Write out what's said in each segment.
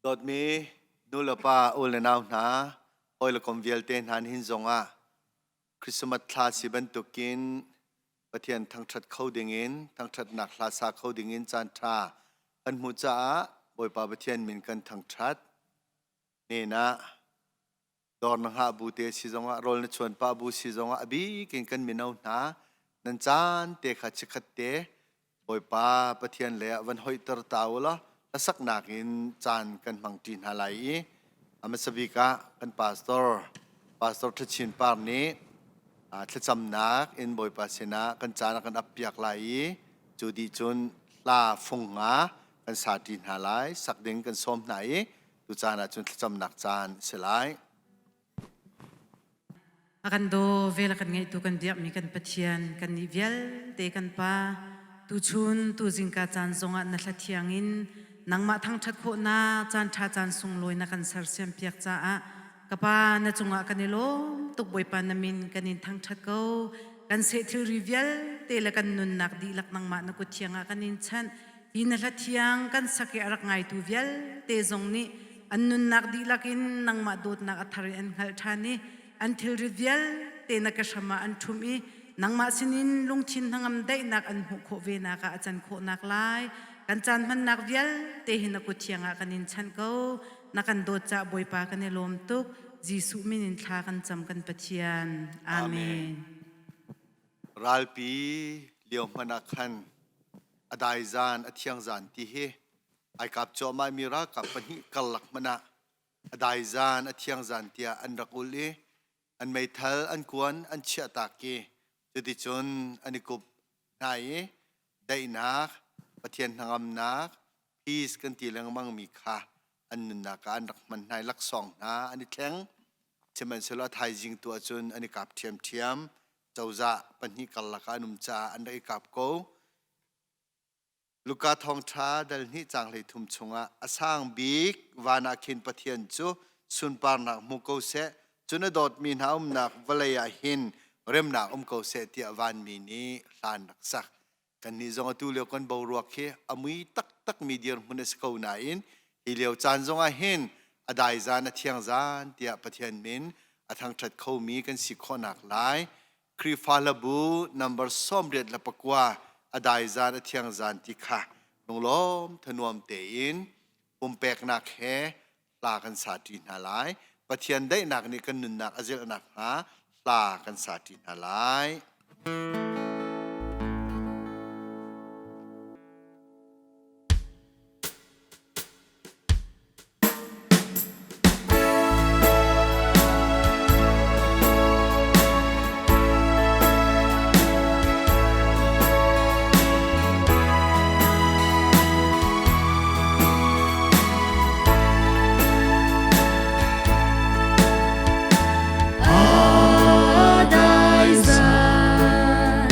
Dawtmi nulepa u le nau hna, hawi le kom vialte hna nihin zongah Christmas thla si bantukin Pathian thangṭhat kho dingin, thangṭhatnak hla sa kho dingin caan ṭha kan hmuh caah Bawipa Pathian min kan thangṭhat. Nen ah dawr na hngah bu te si zongah rawl na chuan pah bu si zongah a bik in kan mino hna nan caan te kha chikkhat te Bawipa Pathian le ah van hoihter ta u law hlasaknak in caan kan hmang ṭi hna lai i a hmasa bik ah kan pastor Pastor Ṭhachin Par nih thlacamnak in Bawipa sinah kan caan a kan ap piak lai i cu dih cun hla fung nga kan sa ṭi hna lai sak ding kan sawm hna i tu caan ah cun thlacamnak caan a si lai. A kan daw vel a kan ngeitu kan biakmi kan Pathian kan nih vialte kan Pa tuchun tu zingka caan zongah na hla thiang in nangmah thangṭhat khawhnak caan ṭha caan sunglawi na kan sersiam piak caah ka Pa na cungah kan i lawm tuk Bawipa na min kan in thangṭhat ko kan seh thilri vialte le kan nunnak dihlak nangmah na kut thiang ah kan in chanh Hi na hla thiang kan sak i a rak ngaitu vialte zong nih an nunnak dihlak in nangmah dawtnak a thar in an hngalh ṭhan i an thilrit vialte na ke hram ah an ṭhumh i nangmah sinin lungthin hnangam daihnak an hmuh khawh ve nak ah a can khawhnak lai kan caan hmannak vialte hi na kut thiang ah kan in chanh ko na kan dawt caah Bawipa kan i lawm tuk Jesuh min in thla kan cam kan Pathian amen. Ralpi lio hmanh ah khan a dai zan a thiang zan ti hi ai kap cuahmah mi ralkap pahnih karlak hmanh ah a dai zan a thiang zan tiah an rak ul i an meithal an kuan an chiah tak i cuticun an i kup hna i daihnak Pathian hnangamnak peace kan ti lengmang mi kha an nunnak ah an rak hman hna i laksawng hna an i thleng sihmanhsehlaw a thaizing tu ahcun an i kap ṭhiamṭhiam cozah pahnih karlak ah an um caah an rak i kap ko. Luka thawngṭha dal hnih caang 13 chungah a sang bik van ah khin Pathian cu sunparnak hmu ko seh, cun a dawtmi hna umnak vawlei ah hin remnak um ko seh tiah vanmi nih hlan rak sak. Kannih zong atu lio kan boruak hi a mui taktakmi dirhmun a si ko nain hi lio caan zongah hin a dai zan a thiang zan tiah Pathian min a thangṭhat khomi kan si khawhnak lai Khrihfa hlabu number 89 a dai zan a thiang zan ti kha lunglawm thanuam tein pumpeknak he hla kan sa ṭi hna lai. Pathian daihnak nih kan nunnak a zelh nakhnga hla kan sa ṭi hna lai. A dai zan.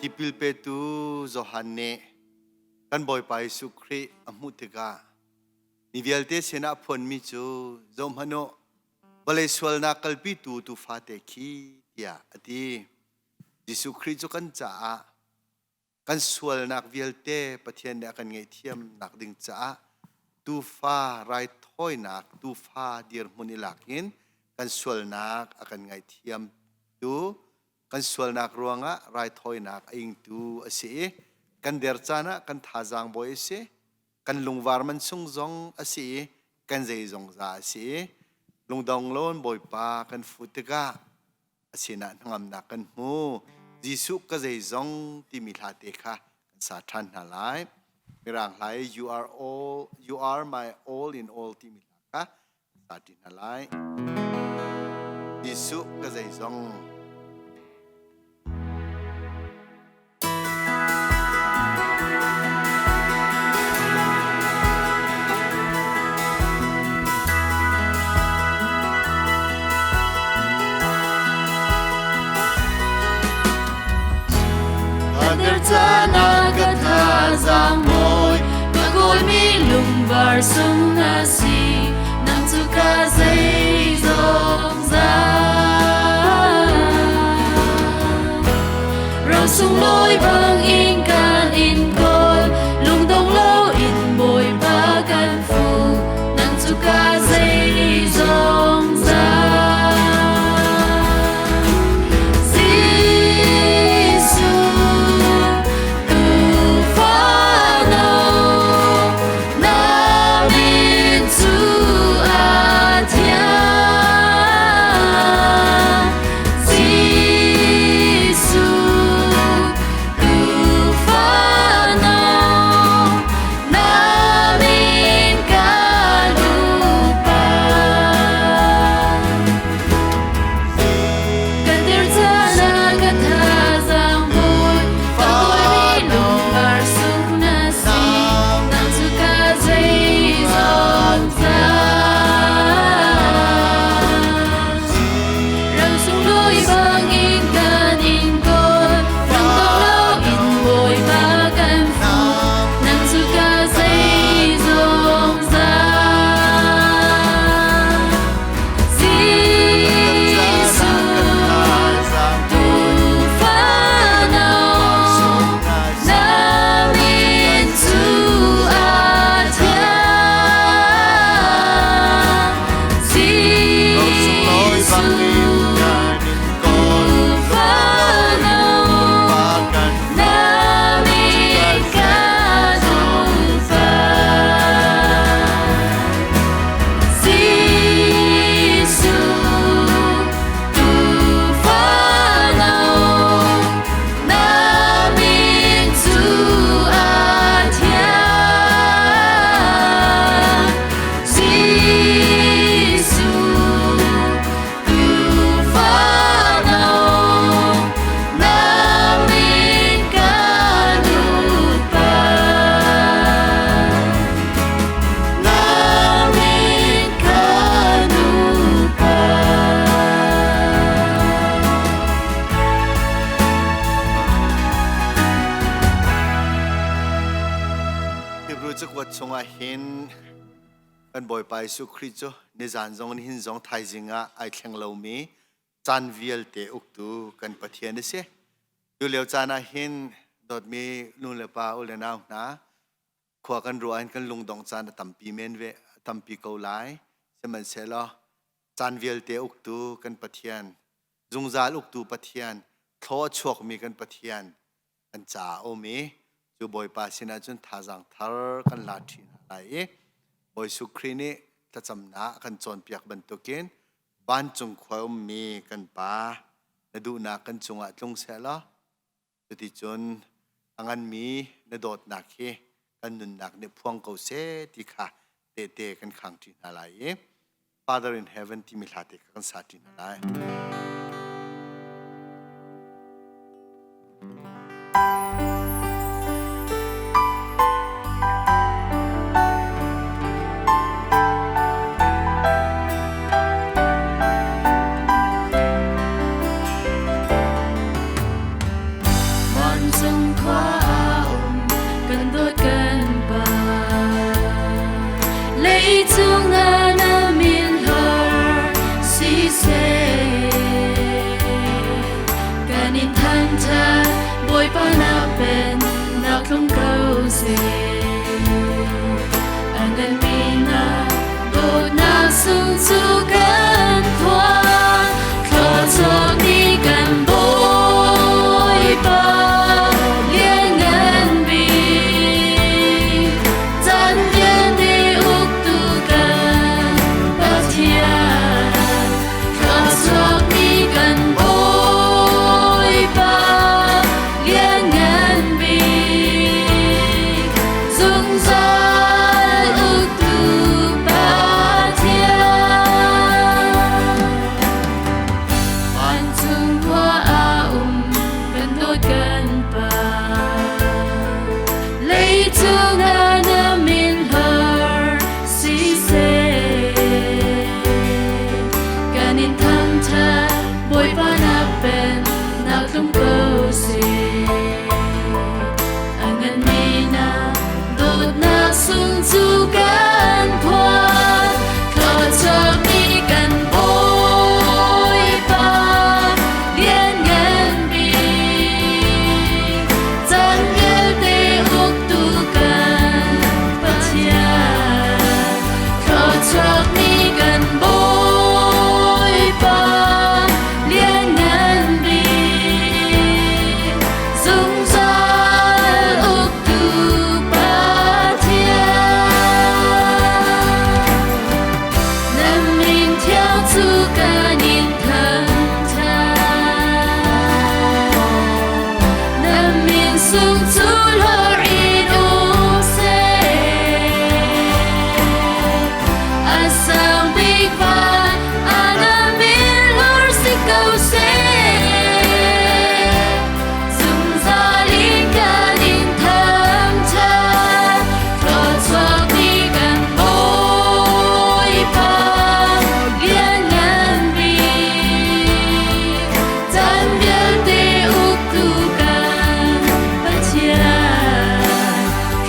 Tipil petu Johan nih kan Bawipa Jesuh Khrih a hmuh tikah mi vialte sinah a phuanmi cu zohhmanh u, vawlei sualnak kalpitu tuufa te khi tiah a ti. Jesuh Khrih cu kan caah kan sualnak vialte Pathian nih a kan ngaihthiamnak ding caah tuufa raithawinak tuufa dirhmun i lak in kan sualnak a kan ngaihthiamtu, kan sualnak ruangah raithawinak a ingtu a si i kan der caan ah kan thazaang bawi a si, kan lungvar man sung zong a si i kan zeizong za a si i lungdong loin Bawipa kan fuh tikah a sinah hnangamnak kan hmu. Jesuh ka zeizong timi hla te kha kan sa ṭhan hna lai. Mirang hla i You are all, you are my all in all timi hla kha kan sa ṭi hna lai. Jesuh ka zeizong. Ka thazaang mawi ka kawlmi lungvar sung na si, nang cu ka zeizong za. Ro sunglawi bang in kan in kawl, lungdong lo in Bawipa kan fu, nang cu ka zeizong za. Jesuh Tuufano, na min cu a thiang. Jesuh Tuufano, na min kan upat. Kan dir caan ka thazaang bawi, ka kawlmi lungvar sung na si, nang cu ka zeizong za. Ram sunglawi bangin kan in kawl, lungdong loin Bawipa kan fuh, nang cu ka zeizong za. Jesuh Tuufano, na min cu a thiang. Jesuh Tuufano, na min kan upat. Jesuh Tuufano, na min cu a thiang. Jesuh Tuufano, na min kan upat. Na min kan upat. Hebrew cakuat chungah hin kan Bawipa Jesuh Khrih cu nizan zong nihin zong thaizing ah ai thleng lomi caan vialte uktu kan Pathian a si. Tu lio caan ah hin dawtmi nu le pa u le nau hna, khua kan ruah in kan lungdong caan a tampi men ve, a tampi ko lai. Sihmanhsehlaw caan vialte uktu kan Pathian, zungzal uktu Pathian, thlaw a chuakmi kan Pathian kan caah a um i cu Bawipa sinah cun thazaang thar kan la ṭhi hna lai i Bawi Jesuh Khrih nih thlacamnak a kan cawnpiak bantukin vancung khua ummi kan Pa, na duhnak kan cungah tlung sehlaw cuticun a nganmi na dawtnak hi kan nunnak nih phuang ko seh ti kha tehte kan khang ṭi hna lai i Father in Heaven timi hla te kha kan sa ṭi hna lai. Leicung ah na min har siseh. Kan in thangṭhat, Bawipa nak pen nak tlung ko seh. A nganmi na dawtnak sung cu kan phuan, thluachuakmi kan Bawipa lianngan bik. Caan vialte uktu kan Pathian, thluachuakmi kan Bawipa lianngan bik. Zungzal uktu Pathian. Na min thiang cu kan in thangṭhat. Na min sung cu hlorh in um seh. A sang bik van ah na min hlorh si ko seh. Zungzal in kan in thangṭhat. Thluachuakmi kan Bawipa lianngan bik. Caan vialte uktu kan Pathian.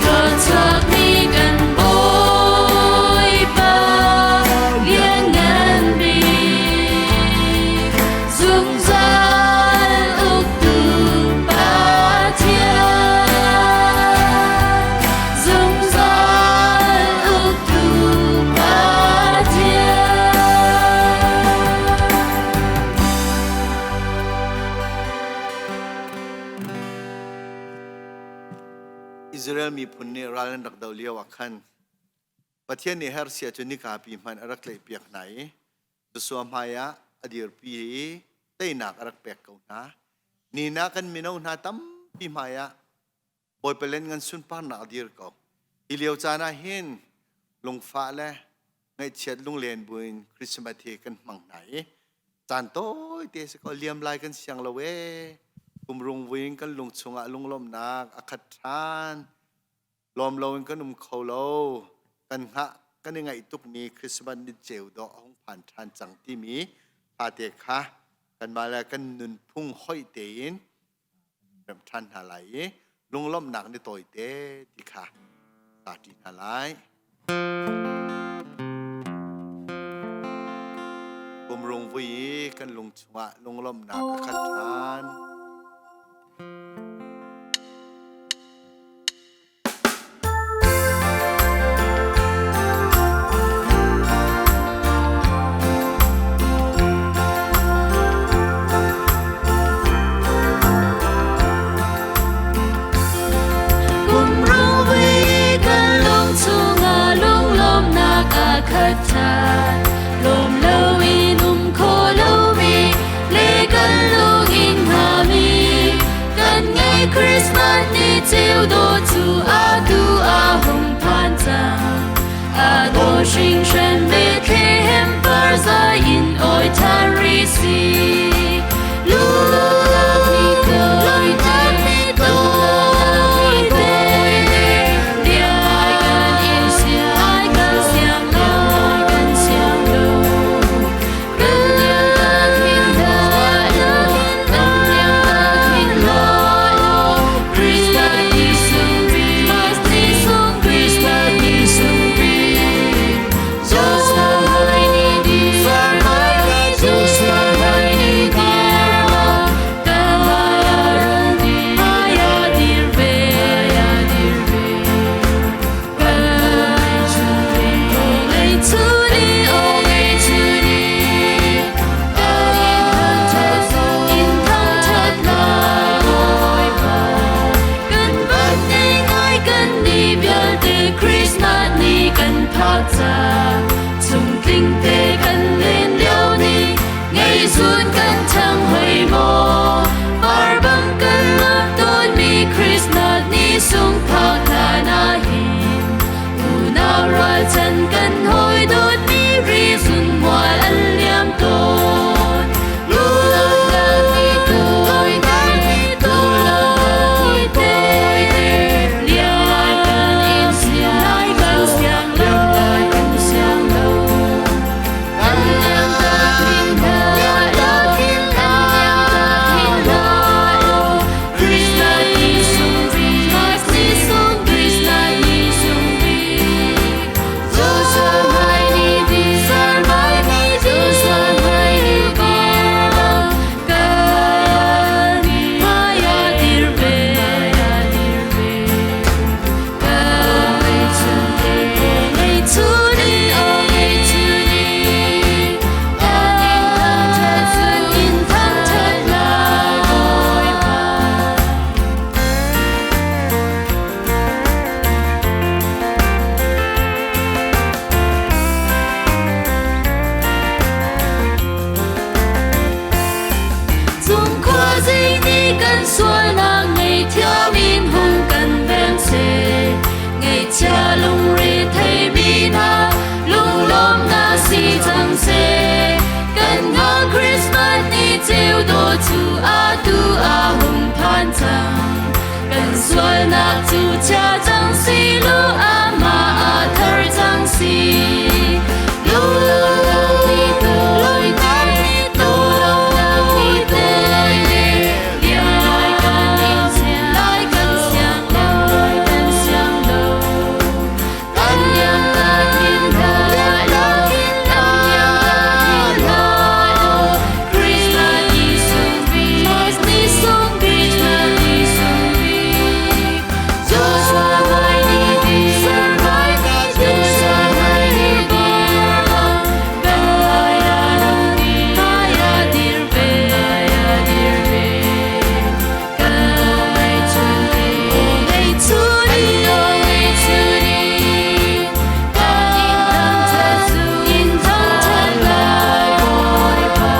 Thluachuakmi kan Bawipa lianngan bik. Zungzal uktu Pathian. Zungzal uktu Pathian. Israel miphun nih ral an rak doh lio ah khan Pathian nih hersia cu nika pi hmanh a rak tlaihpiak hna i Joshua hmai ah a dirpi i teinak a rak pek ko hna. Ni na kan mino hna tampi hmai ah Bawipa len ngan sunparnak a dir ko. Hi lio caan ah hin lungfah le ngaihchiat lunglen buin Christmas hi kan hmang hna i caan tawi te si ko liam lai kan siang lo ee. Kum rung vuin kan lung chungah lunglawmhnak a khat ṭhan. Lawm loin kan um kho lo. Kan hngah kan i ngaih tukmi Christmas ni ceu dawh a hung phan ṭhan cang timi hla te kha kanmah le kan nunphung hoih tein rem ṭhan hna lai i lunglawmhnak ni tawite ti kha sa ṭi hna lai. Pumrung vui i kan lung chungah lunglawmhnak a khat ṭhan. Kum rung kan lung chungah lunglawmhnak a khat ṭhan. Lawm loin um kho lomi le kan lung in hngami kan ngei Christmas ni ceu dawh cu atu a hung phan cang. A dawh hringhran Bethlehem par zai in oi ṭhan rih si. Lungtak ni tawite, tawite, liai kan in siang, kan siang lo, kan siang lo. Kan liang hin lai, kan liang hin lai. Christmas ni sung Christmas ni sung Christmas ni sung Joseph ni dir, Joseph ni dir, kan maya dir ve, dir ve. Kan ngei chu ni, oh ngei chu ni, kan in thangṭhat, in thangṭhat lai Bawipa. Kan van nei ngai kan ni vialte Christmas ni kan phak cang. Chungtling te kan len lio ni, ngei zun kan thang hoi maw. Par bang kan lam tawn mi Christmas ni sung phak hna na hin. Unau rualchan kan hawi dawt mi ri zun mual an liam tawn. Lungtak ni tawite, tawite, liai cu chia cang si lu amah a thar cang si. Lunglawmhnak ni tawite, lawmhnak ni tawite, lian kan in lai kan siang lo, kan siang lo. Kan liamnak hin lai lo, kan liamnak hin lai lo. Christmas ni sung bik, ni sung bik, ni sung bik. Joshua mai ni dir, Joshua mai ni dir, kan hmai ah rak dir, hmai ah dir ve, hmai ah dir ve. Kan aw ngei chun ni, ngei chun ni, ngei chun ni. Kan in thangṭhat cu, in thangṭhat lai Bawipa.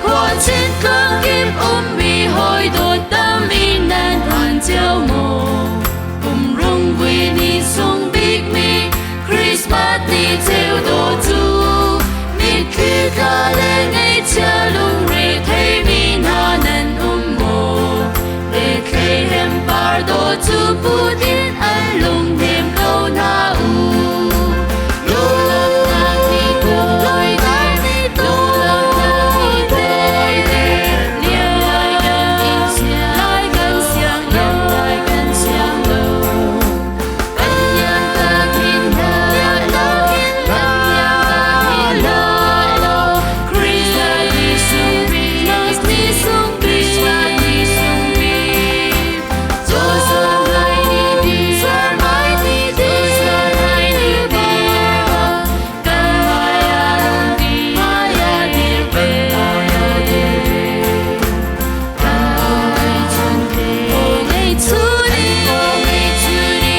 Khuachin tlangkip ummi hawi dawt tam in nan phan cio maw? Kum rung vui ni sung bikmi Christmas ni ceu dawh cu mitthli tla le ngaihchia lungre theimi hna nan um maw? Bethlehem par dawh cu put in an lung hnem ko hna u. Lunglawmhnak ni tawite, lunglawmhnak ni tawite, lian lai kan in siang, lai kan siang lo, lai kan siang lo. Kan liamtak hin lai lo, kan liamtak hin lai lo. Christmas ni sung bik, ni sung bik, ni sung bik. Joshua mai ni dir, mai ni dir, mai ni dir. Kan hmai ah rung dir, hmai ah dir ve, hmai ah dir ve. Kan aw ngei chun te, aw ngei chun ni, aw ngei chun ni.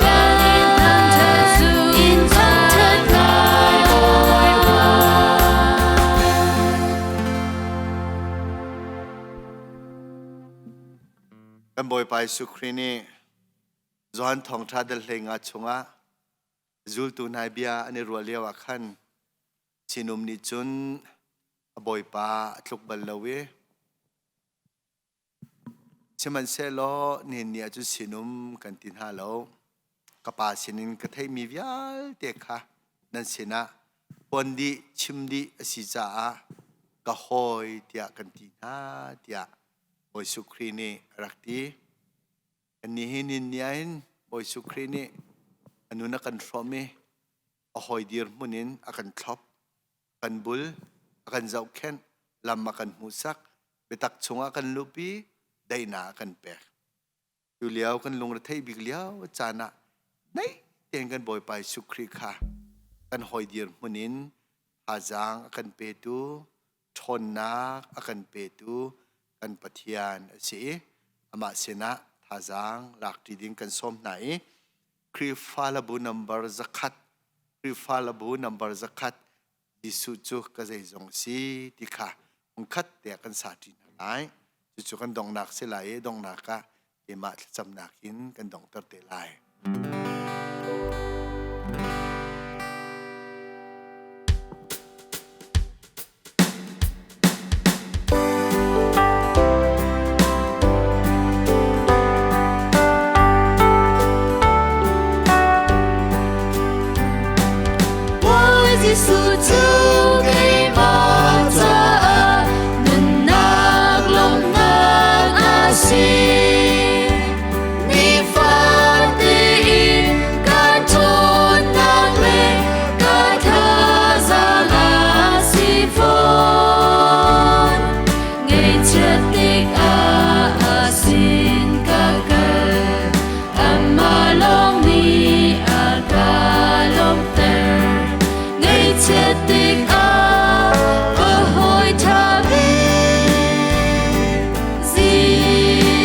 Kan in thangṭhat cu, in thangṭhat lai Bawipa. Kan Bawipa Jesuh Khrih nih Johan Thawngṭha dal hlei nga chungah zultu hna bia an i ruah lio ah khan sinum nih cun a Bawipa a tluk bal lo i sihmanhsehlaw nihin ni ah cun sinum kan ti hna lo. Ka pa sinin ka theihmi vialte kha nan sinah phuan dih, chim dih a si caah ka hawi tiah kan ti hna tiah Bawi Jesuh Khrih nih a rak ti. Kannih hi nihin ni ah hin Bawi Jesuh Khrih nih a nun a kan hrawmh i a hawi dirhmun in a kan thlop, a kan bul, a kan zohkhenh, lam a kan hmuhsak, biatak chungah a kan luhpi, daihnak a kan pek. Tu lio kan lungretheih bik lio caan ah naih tein kan Bawipa Jesuh Khrih kha kan hawi dirhmun in thazaang a kan petu, ṭhawnnak a kan petu kan Pathian a si i amah sinah thazaang lakṭi ding kan sawm hna i Khrihfalabu number 100 Khrihfalabu number 100 Jesuh cu ka zeizong si ti kha hmunkhat te ah kan sa ṭi hna lai. Cucu kan donghnak si lai i donghnak ah keimah thlacamnak in kan donghter te lai. Bawi Jesuh cu keimah caah nunnak lawmhnak a si. Nifate in ka ṭhawnnak le ka thazaang a si fawn. Ngaihchiat tikah a sin ka kal, amah lawng nih a ka lawmhter. Ngaihchiat tikah ka hawi ṭha bik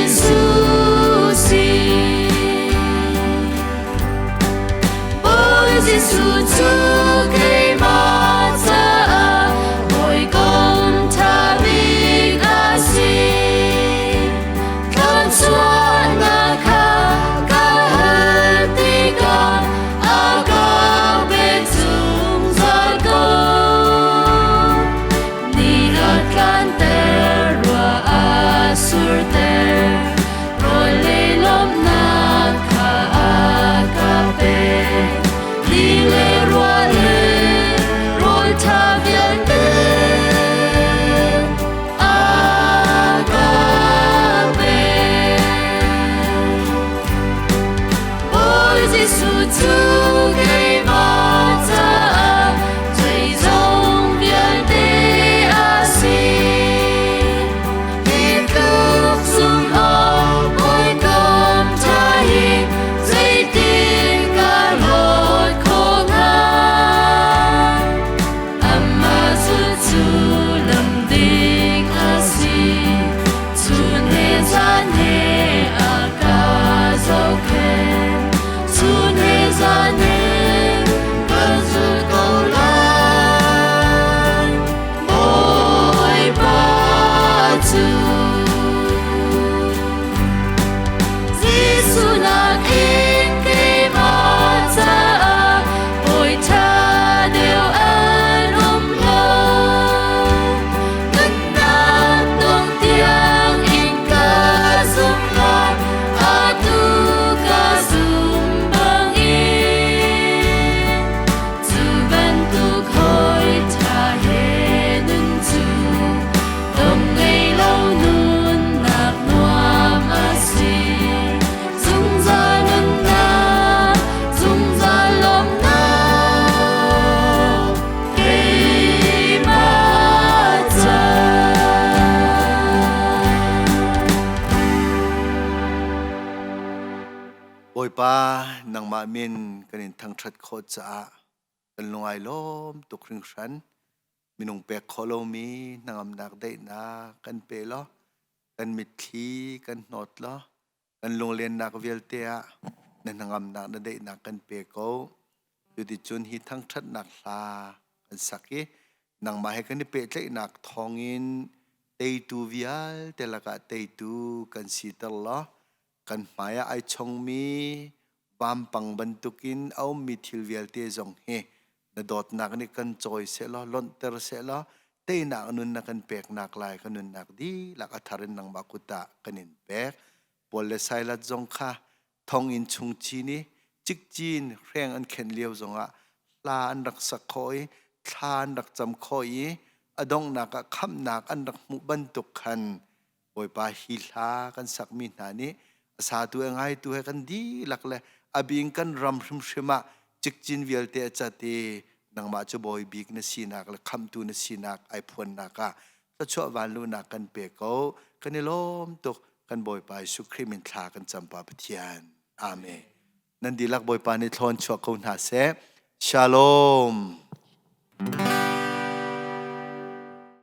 Jesuh si. Bawi Jesuh cu keimah caah hawikom ṭha bik a si. Thluachuahnak kha ka hal tikah a ka pek zungzal ko. Ni a tlanter, ruah a surter, rawl le lawmhnak Jesuh cu keimah caah zeizong vialte a si. Hi tluk zumh awk hawikom ṭha hi zeitin ka hlawt khawh hnga? Amah zulh cu lam ding a si, chun he zan he a ka zohkhenh. Chun he zan he ka zulh ko lai, Bawipa cu. Jesuh nakin keimah caah hawi ṭha deuh an um lo. Nunnak dong tiang in ka zumh lai, atu ka zum bangin. Cu bantuk hawi ṭha he nun cu dong ngei lo nunnak nuam a si. Zungzal nunnak, zungzal lawmhnak, keimah ca. Bawipa nangmah min kan in thangṭhat khawh caah kan lung ai lawm tuk hringhran. Minung pek khawh lomi hnangamnak daihnak kan pe law kan mitthli kan hnawt law kan lunglennak vialte ah na hnangamnak na daihnak kan pe ko. Cuticun hi thangṭhatnak hla kan sak i nangmah he kan i pehtlaihnak thawngin teitu vialte lakah teitu kan siter law kan hmai ah ai chongmi vampang bantukin a ummi thil vialte zong hi na dawtnak nih kan cawi sehlaw lonhter sehlaw teinak nun na kan peknak lai ka nunnak dihlak a thar in nangmah kut ah kan in pek. Paul le Silas zong kha thonginn chung chin i cikcin hreng an khenh lio zongah hla an rak sak khawh i thla an rak cam khawh i a donghnak ah khamhnak an rak hmuh bantuk khan Bawipa hi hla kan sakmi hna nih a satu he ngaitu he kan dihlak le a bing kan ram hrimhrim ah cikcin vialte a cat i nangmah cu bawi bik na sinak le khamhtu na sinak ai phuannak ah thluachuah vanluhnak kan pe ko. Kan i lawm tuk. Kan Bawipa Jesuh Khrih min thla kan cam pa Pathian. Amen. Nan dihlak Bawipa nih thlawn chuah ko hna seh. Shalom.